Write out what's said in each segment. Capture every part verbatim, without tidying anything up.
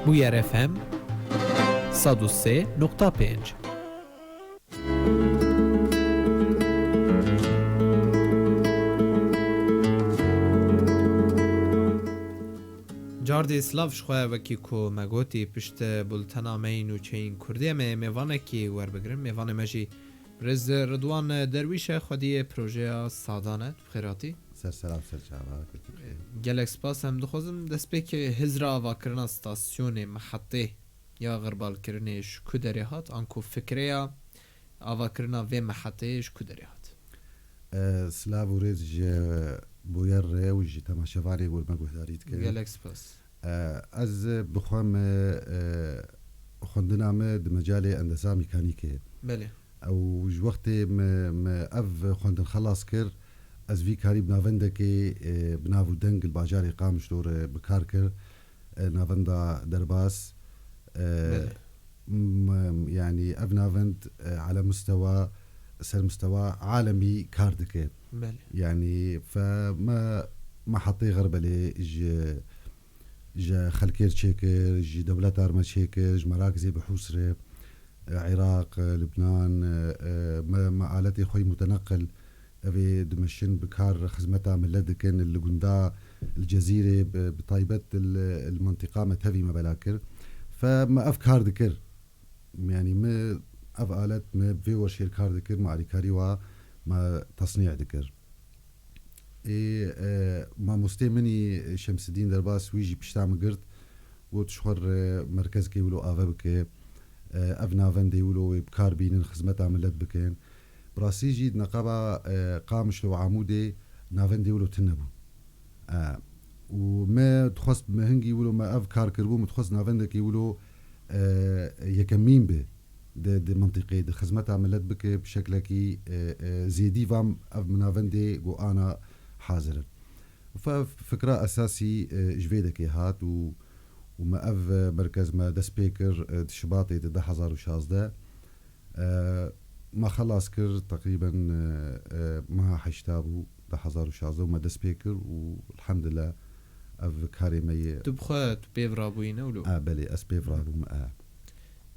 Bûyer F M sed û sê nokta pênc. Cardê silav ji xwe, wekî ku me gotî, pişt bultena me yî nûçeyîn Kurdî, em ê mêvanekî werbigirin. Mêvanê me jî Birêz Ridwan Derwîş e, xwediyê projeya Sadan e. Tu bi xêr hatî. Ser selam, ser çava, kurdî. Gelek spas. Em dixwazin destpêkê hizra avakirina stasyonê, mehetê ya xirbalkirinê ji ku derê hat, anku fikreya avakirina vê mehetê ji ku derê hat? E, silav û rêz ji Bûyer re û ji temaşevanê ku me guhdarî dikin. Gelek spas. E, ez bi xwe me, e, xwendina me di mecalê endesa mîkanîkê ye. Belê. Ew ji wextê me, me ev xwendin xelas kir, ez vî karî bi navendekê, e, bi nav û deng li bajarê Qamişlo re bi kar kir, e, navenda derbas. E, Belê. m-, yanî ev navend, e, ala mustewa, ser mustewa alemî kar dike. Belê. Yanî fe me, me hetê Xerbelê ji ji xelkê re çêkir, ji dewleta re me çêkir, ji merakizê bihûs re, e, Iraq, e, Lubnan, e, e, me, me aletê xwe yî muteneqil, ev ê dimeşin bi kar xizmeta milet dikin, li gunda, li Cezîrê, bi, bi taybet li, li mintîqa me tevî me bela kir. Fe me ev kar dikir. Yanî me ev alet me bi vê weşêr kar dikir, me alîkarî wa me tesnî dikir. Ê, e, mamostê min î Şemsidîn Derbas wî jî pişta min girt, got, ji xwe re merkezkê wilo ave bike, e, ev navendê wilo wê bi kar bînin, xizmeta milet bikin. Bi rastî jî di neqeba, e, Qamişlo û Amûdê navendê wilo tune bû. E, û me dixwest, me hingî wilo me ev kar kiribû, me dixwest navendekî wilo, e, yekemîn be di, di mintîqê, di xizmeta milet bike, bi şeklekî, e, e, zêdî vam ev navendê ku ana hazir in. Fe-, fikra esasî, e, ji vê dekê hat û, û me ev, e, merkez me dest pê kir, e, di Şibatê di du hezar û şazdeh. E, me xelas kir, teqrîben, e, e, meha heşta bû, du hezar û şazdeh û me dest pê kir û elhamdülillah ev karê me yê. Tu bi xwe, tu pê ve rabûyî ne wilo? A, belê, ez pê ve rabûm, a.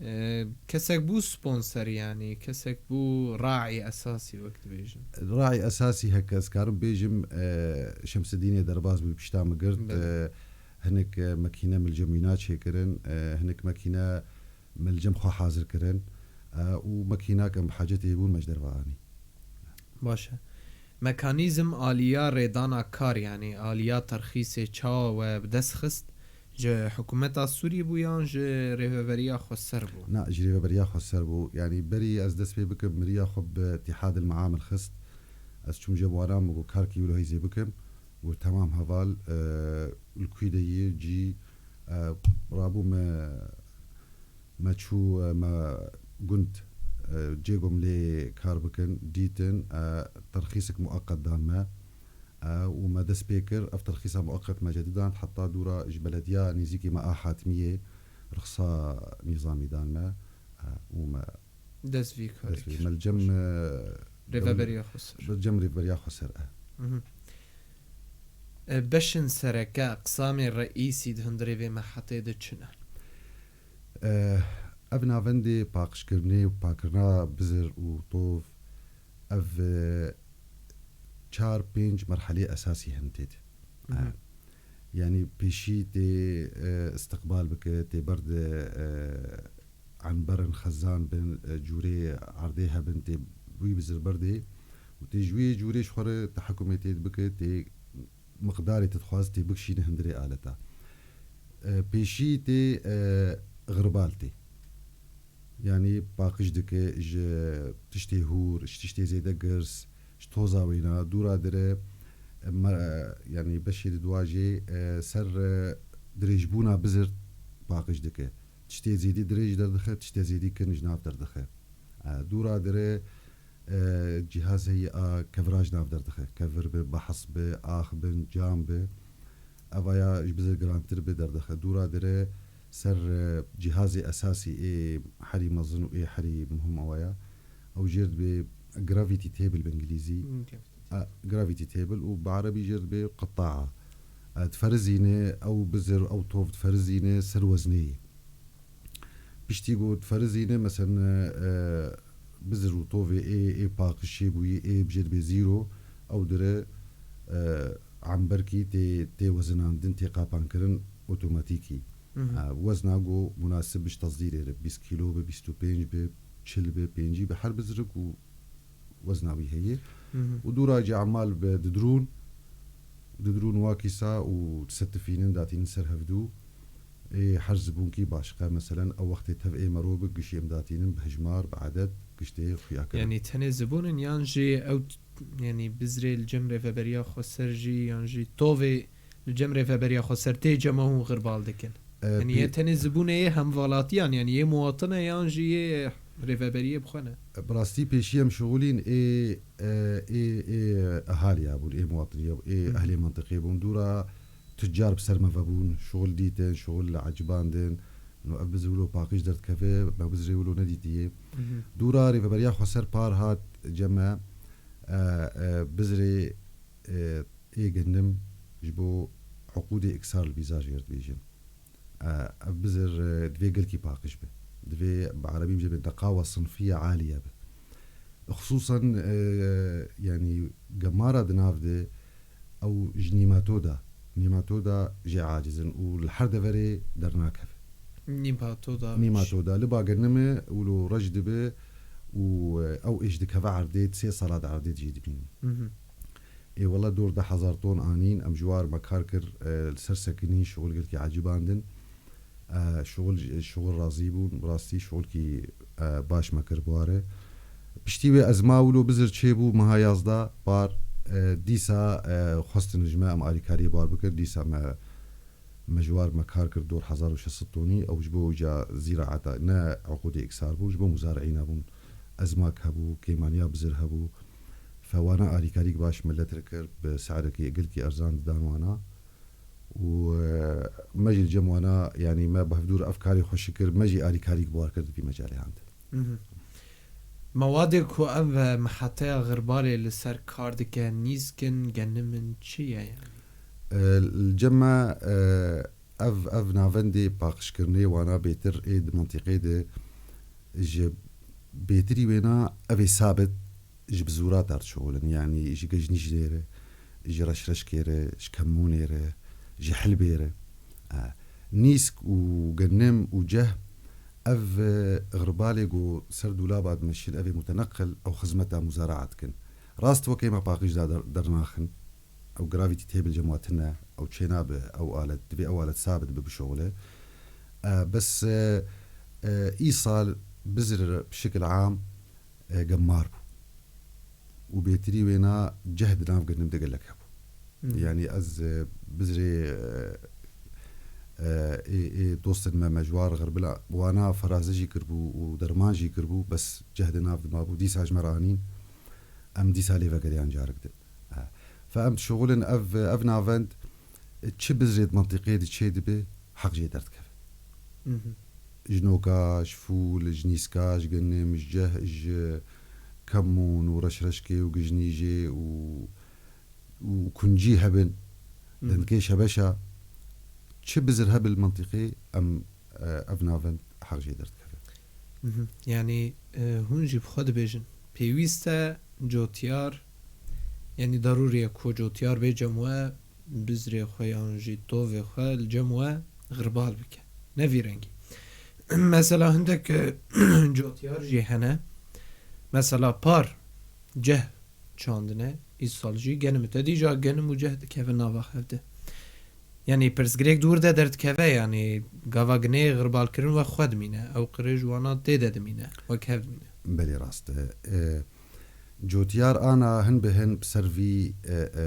E, kesek bû sponsor, yanî kesek bû raî esasî, wek dibêjin. Raî esasî heke ez karim bêjim, e, Şemsidînê Derbas bû, pişta min girt, Belê. e, hinek, e, mekîne min li cem wîna çêkirin, e, hinek mekîne min li cem xwe hazir kirin, e, û mekîna ke em bi hacetê bûn me ji derve anî. Baş e. Mekanîzm aliya rêdana kar, yanî aliya terxîsê çawa we bi dest xist? Ji hikûmeta Sûriyê bû yan ji Rêveberiya Xweser bû? Na, ji Rêveberiya Xweser bû. Yanî berî ez dest pê bikim, miriya xwe bi Îtîhadil Meamil xist. Ez çûm cem wana, min got, karkî wilo hêzê bikim. Got, temam heval, e, li kû de yî cî, e, rabû me, me çû, e, me gund, e, cê ku em lê kar bikin, dîtin, e, terxîsek mueqet dan me. E, û me dest pê kir, ev terxîsa mueqet me cedî dan, heta dûra ji belediya nêzîkî me a Hatmiyê rixsa nîzamî dan me, e, û me Dest vî karê dest vî kir. Me li cem, Baş. e, Rêveberiya Xweser. Li cem Rêveberiya Xweser, e. Mhm. E, beşên sereke, eqsamê reîsî di hundirê vê mehetê de çi ne? E, ev navendê paqijkirinê û pakirina bizir û tov, ev, e, çar pênc merhelê esasî hene tê de. Mhm. E, yanî pêşî tê, e, istiqbal bike, tê berde, e, enberin xezan bin, e, cûrê erdê hebin, tê wî bizir berdê û tê ji wî cûrê ji xwe re tehekumê tê dibike, tê miqdarê te dixwaz tê bikişîne hundirê aleta. E, pêşî tê, e, xirbal tê. Yanî paqij dike ji tiştê hûr, ji tiştê zêde girs, ji toza wêna, dûra dire, e, me, e, yanî beşê di dua jê, e, ser, e, dirêjbûna bizir paqij dike. Tiştê zêdî dirêj derdixe, tiştê zêdî kin ji nav derdixe. E, dûra dire, e, cîhaz heye a kevira ji nav derdixe. Kevir bi, behs bi, ax bin, cam bi. Evaya ji bizir girantir bi derdixe. Dûra dire ser, e, cîhazê esasî ê herî mezin û ê herî muhim ew ya. Ew jê re dibê gravity table bi îngilîzî. Hmm, gravity table. A, gravity table û bi erebî jê re dibê qitaa. E, diferizîne, ew bizir, ew tov diferizîne ser weznê yê. Piştî ku diferizîne, meselen, e, bizir û tovê ê, ê paqij çêbûyî, ê bijêr bê zîro, ew dire, e, emberkî tê, tê wezinandin, tê qapankirin otomatîkî. Mhm. E, wezna ku munasib bi ji tezdîrê re, bîst kîlo be, bîst û pênc be, çil be, pêncî be, her bizirik û wezna wî heye. Mhm. Û dûra cî emal bi didrûn, didrûn wakîsa û disetifînin, datînin ser hevdû. Ê her zibûnkî başqe, meselen, ew wextê tev ê mero bi, gişî em datînin bi hejmar, bi edet, giştê xuya kirin. Yanî tenê zibûn in yan jî ew t-, yanî bizrê li cem rêveberiya xweser jî yan jî tovê li cem rêveberiya xweser tê cema hûn xirbal dikin? E, Yanî pê- yê tenê zibûnê yê hemvalatiyan, yanî yê muwatine yan jî yê rêveberiyê bi xwe ne? Bi rastî pêşî em şixulîn ê, e, ê, ê ehaliya bûn, ê muwatiniya, ê Hı hı. ehlê mentiqê bûn. Dûra tucar bi ser me vebûn, şixul dîtin, şixul ecibandin. No ev bizir wilo paqij derdikeve, me bizrê wilo nedîtiye. Hı hı. Dûra rêveberiya xweser par hat cem me, e, e, bizrê, e, ê genim ji bo uqûdê iksar li bîza jê re dibêjin. E, ev bizir, e, divê gelkî paqij be. Divê bi erebî bêje be neqawa sinfiye aliye be. Xisûsan, e, yanî gemara di nav de ew ji nîmatoda, nîmatoda jê aciz in û li her deverê dernakeve. Nîmatoda. Nîmatoda. Li ba genime wilo reş dibe û, e, ew êş dikeve erdê, sê sala di erdê de jî dibînin. Mhm. Ê wele dor deh hezar ton anîn, em ji war me kar kir, e, li ser sekinî şixul gelkî ecibandin. E, şixul, şixul razî bûn, bi rastî şixulkî, e, baş me kir bi ware. Piştî wê ezma wilo bizir çêbû meha yazdeh par, e, dîsa, e, xwestin ji me em alîkariyê bi war bikir, dîsa me, me ji war me kar kir dor hezar û şeş sed tonî, ew ji bo wîca zîraeta ne uqûdê iksar bû, ji bo muzariîna bûn. Ezmak hebû, kêmaniya bizir hebû. Fe wana alîkarîk baş milet re kir, bi se'rekî gelkî erzan didan wana. Û, e, me jî li cem wana, yanî me bi hevdû re ev karê xweşik kir, me jî alîkarîk bi war kir di vî mecalê han de. Mhm. Mewadê ku ev, e, miheteya xirbalê li ser kar dike, nîsk in, genim in, çi ye yanî? E, li cem me, e, ev, ev navendê paqijkirinê wana bêtir ê di mintîqê de ji bêtirî wêna ev ê sabit ji bizûrata re dişixulin. Yanî ji gejnîjê re, ji reşreşkê re, ji kemûnê re, ji hilbê re. E, nîsk û genim û ceh, ev, e, xirbalê ku ser dûlaba dimeşin, ev ê muteneqil, ew xizmeta muzara'a dikin. Rast wekê me paqij da der-, dernaxin. Ew gravîtî tê bil cem we tune, ew çênabe, ew alet, divê ew alet sabit bi bişuxule. E, bes, e, e, îsal bizir bi şekil am, e, gemar bû. Û bêtirî wêna ceh di nav genim de gelek hebû. Hmm. Yanî ez, e, bizirê, e, e, ê, ê dostên me, me ji war xirbila wana feraze jî kiribû û derman jî kiribû, bes ceh di nav de mabû. Dîsa ji me re anîn, em dîsa lê vegeriyan carik din. Ha. Fe em dişuxulin ev, ev navend çi bizrê di mintîqê de çê dibe, heq jê derdikeve. Mhm. Ji noka, ji fûl, ji nîska, ji genim, ji ceh, ji kemûn û reşreşkê û gijnîjê û, û kuncî hebin, Mhm. dendikê şebeşa, çi bizir hebin li mintîqê em, e, ev navend heq jê derdikeve. Mhm. Yanî, e, hûn jî bi xwe dibêjin, pêwîst e cotiyar, yanî darûrî ye ku cotiyar bê cem we, bizrê xwe yan jî tovê xwe li cem we xirbal bike. Ne vî rengî. Mesela hindek, e, cotiyar jî hene. Mesela par ceh çandine, îsal jî genim te dîja genim û ceh dikeve nava hev de. Yanî pirsgirêk dûr de derdikeve, yanî gava ginê xirbalkirin we xwe dimîne, ew qirêj wana tê de dimîne, wek hev dimîne. Belê rast e. E, cotiyar ana hin bi hin bi ser vî, e, e,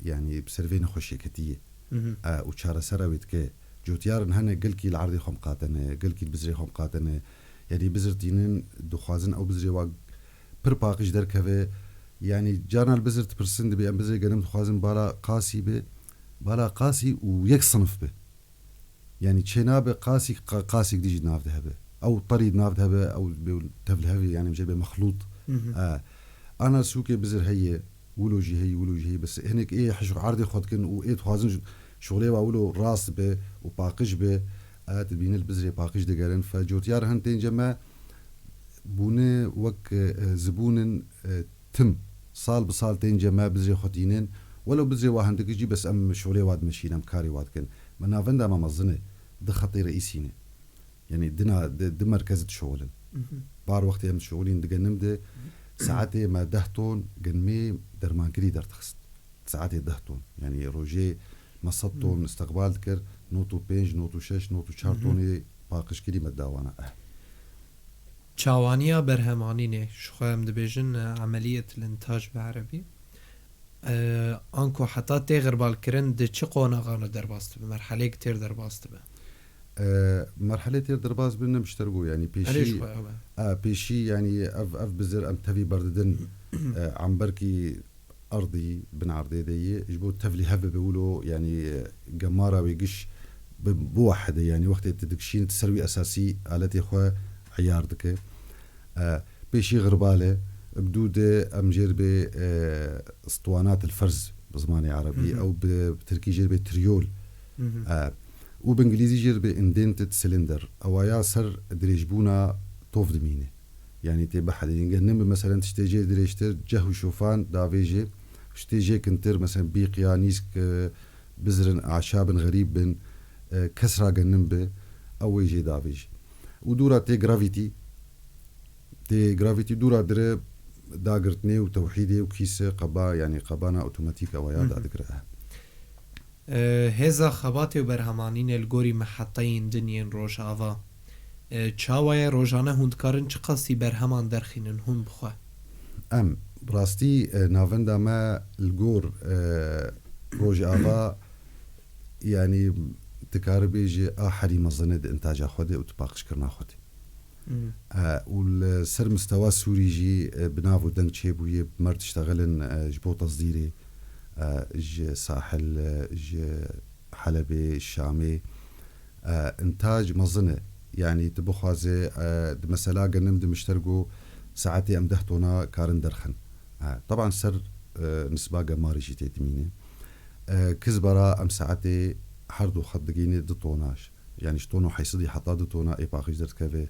yanî bi ser vê nexweşiyê ketiye. Mhm. E, û çaresera wê dike. Cotiyarin hene gelkî li erdê xwe miqate ne, gelkî li bizrê xwe miqate ne. Yanî bizir tînin, dixwazin ew bizrê wa pir paqij derkeve. Yanî carna li bizir dipirsin, dibê em bizrê genim dixwazin bala qasî be, bala qasî û yek sinif be. Yanî çênabe qasî, qa-, qasîk dî jî di nav de hebe. Ew terî di nav de hebe, ew bê tev li hevê, yanî em jê bê mexlût. Mhm. E, ana sûkê bizir heye, wilo jî heye, wilo jî heye. Bes hinek ê hişk erdê xwe dikin û ê dixwazin ji, Şolê wa wilo rast bi û paqij bi, e, dibîne li bizrê paqij digerin. Fe cotiyar hin tên ce me bûne wek, e, zibûnin, e, tim. Sal bi sal tên ce me bizrê xwe tînin. Welo bizrê wa hindik jî bes em şolê wa dimeşîn, em karê wa dikin. Me navenda me mezin e. Di xetê reîsî ne. Yanî dina di, di merkez dişoxilin. Mhm. Par wextê em dişoxilîn digenim de saetê me deh ton genmê dermankirî derdixist. Saetê deh ton. Yanî rojê me sed ton istiqbal dikir, nod û pênc, nod û şeş, nod û çar tonê paqijkirî me dawana. Eh. Çawaniya berhemanînê, ji xwe em dibêjin, e, emeliyet lintaj bi erebî. E, anku heta tê xirbalkirin di çi qonaxan derbas dibe, merheleyek têr derbas dibe? E, merhelê têr derbas bin ne mişter go, yanî Erê pêşî, ji xwe, ew e. E, pêşî, yanî ev, ev bizir em tevî berdidin, e, emberkî erdî, bin erdê de yê, ji bo tevlî hev bibe wilo, yanî, e, gemara wê giş bi, biwehide, yanî wextê tu dikişîn, tu ser wî esasî aletê xwe eyar dike. E, pêşî xirbal e, bi dû de em jêr bê, e, istuanat el ferz bi zimanê erebî, ew bi tirkî jêr bê triyol. Mhm. E, û bi îngilîzî jêr bê indented cylinder. Ewa ya ser dirêjbûna tov dimîne. Yanî tê bihedîn. Genim bi meselen tiştê jê dirêjtir, ceh û şofan davêjê, tiştê jê kintir, meselen bîqiya, nîsk, e, bizrin, aşa bin, xerîb bin, e, kesra genim bi, ew wê jê davêjî. Û dûra tê gravîtî, tê gravîtî dûra dire dagirtinê û tewhîdê û kîse qeba, yanî qebana otomatîk ewa ya dadigire. E, hêza xebatê û berhemanînê li gorî miheteyên din yên Rojava, e, çawa ye? Rojane hûn dikarin çiqasî berheman derxînin hûn bi xwe? Em, bi rastî, e, navenda me li gor, e, Rojava, yanî, dikaribêje a herî mezin e di intaca xwe de û di paqijkirina xwe de. Mhm. E, û li ser mistewa Sûrî jî, e, bi nav û deng çêbûye, bi mer diştexilin, e, ji bo tesdîrê, e, ji Sahil, e, ji Helebê, Şamê, e, intac mezin e. Yanî tu bixwaze, e, di mesela genim di mişter go saetê em deh tona karin derxin. E, teban ser, e, nisba gemarê jî tê dimîne. E, kizbera em saetê her du xet digîne du tona. Yanî ji ton û heysedî heta du tona ê paqij derdikeve.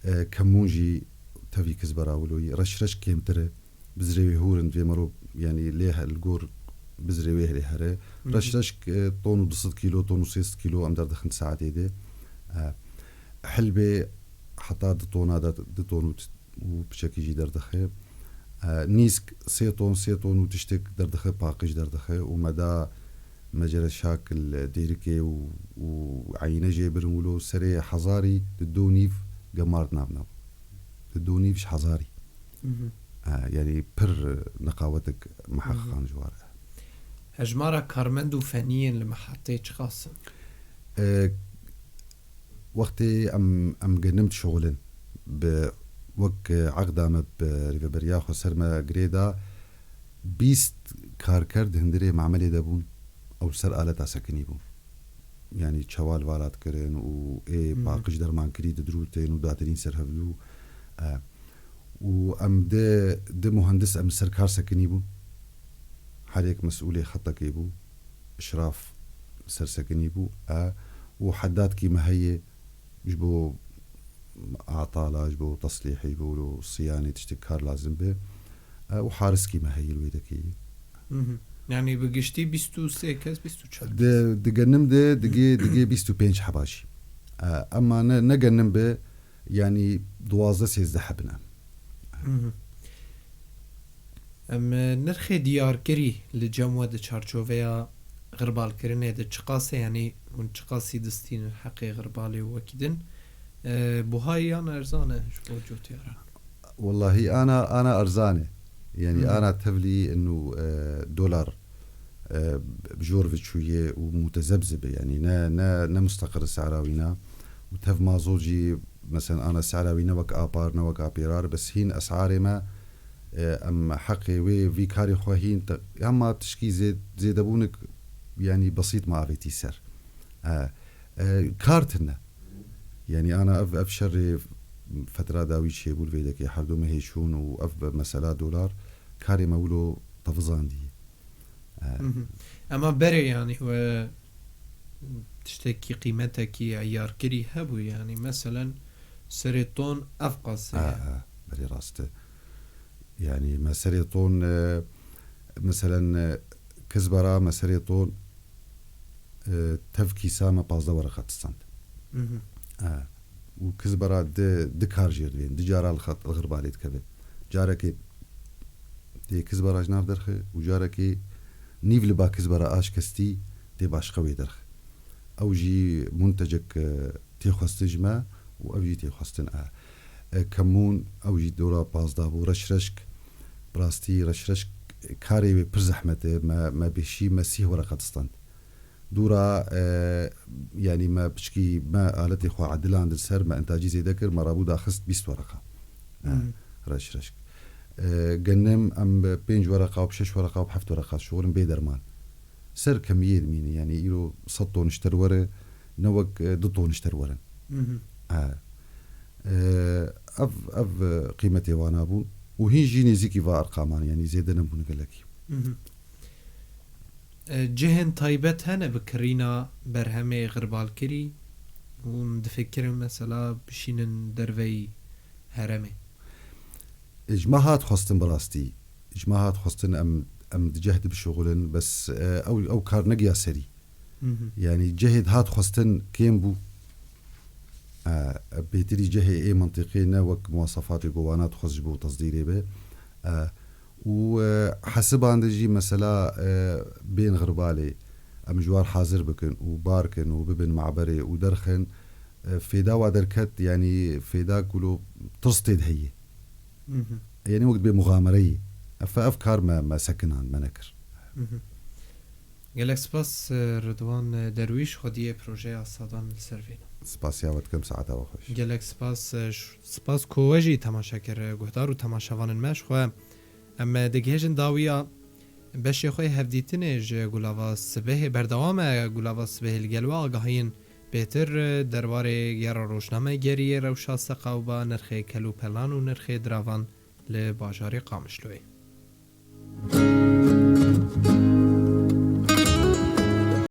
E, kemûn jî tevî kizbera wilo yî. Reş reş kêmtir e. Bizrê wê hûr in, vê mero, yanî lê he-, li gor bizrê wê lê here. Hı hı. Reş reş, e, ton û du sed kîlo, ton û sê sed kîlo em derdixin saetê de. E, hilbê heta du tona der-, du ton û t-, û piçekî jî derdixe. E, nîsk sê ton, sê ton û tiştek derdixe, paqij derdixe û me da mecere şakil dêrikê û, û eyne jê birin wilo serê hezarî di do nîv gemar nav nav. Di do nîv ji hezarî. Mhm. E, yanî pir neqawetek miheqiqan ji war e. Hejmara karmend û feniyên li mihetê çiqas in? E, Wextê em, em genim dişuxulin, bi wek, e, eqda me bi rêveberiya xwe ser me girê da, bîst karker di hundirê mamelê de bûn, ew ser aleta sekinî bûn. Yanî çewal vala dikirin û ê paqij dermankirî didirûtên û datirîn ser hevdû. E, û em di, di muhendis em ser kar sekinî bûn. Her yek mesûlê xetekê bû. Işraf ser sekinî bû. E, û hedatkî me heye ji bo atala, ji bo teslîhê, ji bo siyanê tiştek kar lazim be. E, û hariskî me heye li wê dekê. Mhm. Yanî bi giştî bîst û sê kes, bîst û çar kes. Di, di genim de digê, digê bîst û pênc heba jî. E, ema ne, ne genim be, yanî duwazdeh sêzdeh hebin em. Mhm. Em, e, nirxê diyarkirî li cem we di çarçoveya xirbalkirinê de çiqas e, yanî hûn çiqasî distînin heqê xirbalê û wekî din? E, buha yan erzan e ji bo cotiyaran? Wellahî ana, ana erzan e. Yanî Hı hı. ana tevlî inu, e, dolar, e, bi jor ve çûye û mutezebzib e. Yanî ne, ne, ne musteqir e sehra wîna. Û tev mazot jî, mesela ana sehra wî ne wek apar, ne wek apêrar, bes hîn esarê me, e, em heqê wê, vî karê xwe hîn te-, hema tişkî zê-, zêdebûnik, yanî besît me avêtî ser. E, e, kar tune. Yanî ana ev, ev şerê fetra dawî çêbû li vê dekê her du mehê çûn û ev mesela dolar karê me wilo tevisandiye. E, Mhm. Ema berê yanî we tiştekî qîmetekî eyarkirî hebû, yanî meselen serê ton ev qas e. Ha, ha, belê rast e. Yanî me serê ton, e, meselen, e, kizbera me serê ton, e, tev kîsa me pazdeh wereqa distand. Mhm. Ha. Û kizbera di, di kar jêr divên, di cara li xet, li xirbalê dikeve. Carekê tê kizbera ji nav derxe û carekê nîv li ba kizbera aşkestî tê başqewê derxe. Ew jî muntecek, e, tê xwestin ji me û ev jî tê xwestin e. E, kemûn ew jî dora pazdeh bû. Reşreşk, bi rastî reşreşk karê wê pir zehmet e. Me, me bêşî me sîh wereqa distand. Dûra, e, yanî me piçkî me aletê xwe edilandin ser, me entacî zêde kir, me rabû daxist bîst wereqa. E, Mhm. reş reşk. E, genim em bi pênc wereqa û bi şeş wereqa û bi heft wereqa şixulin bê derman. Ser kemiyê dimîne, yanî îro sed ton ji ter were, ne wek, e, du ton ji ter werin. Mhm. E, e, ev, ev, e, qîmetê wana bûn û hîn jî nêzîkî va erqaman, yanî zêde nebûn gelekî. Mhm. E, cihên taybet hene bi kirîna berhemê xirbalkirî û em difikirin mesela bişînin derveyî herêmê? E, ji me hat xwestin bi rastî. Ji me hat xwestin em, em di ceh de bişuxulin, bes, e, ew, ew kar negiya serî. Mhm. Yanî cehê dihat xwestin kêm bû. E, bêtirî cehê ê mentiqê ne wek muwasafatê ku wana dixwest ji bo tesdîrê be. E, û, e, hesibandin jî mesela, e, bên xirbalê em ji war hazir bikin û bar kin û bibin maberê û derxin, e, fêda wa derket, yanî fêda ku lo tirs tê de heye. Mhm. Yanî wek bê muxamereyê. Ev, ev kar me, me sekinand, me nekir. Mhm. Gelek spas, e, Ridwan, e, Derwîş, xwediyê projeya Sadan li ser vê. Spasiya we dikim, saeta we xweş. Gelek spas, e, ş-, spas ku we jî temaşe kir, e, guhdar û temaşevanên me ji xwe. Em, e, digihêjin dawiya beşê xwe yê hevdîtinê ji Gulava Sibehê. Berdewam e Gulava Sibehê li gel we agahiyên bêtir, e, derbarê gera rojnamegeriyê rewşa seqawba, nirxê kel û pelan û nirxê diravan li bajarê Qamişloyê.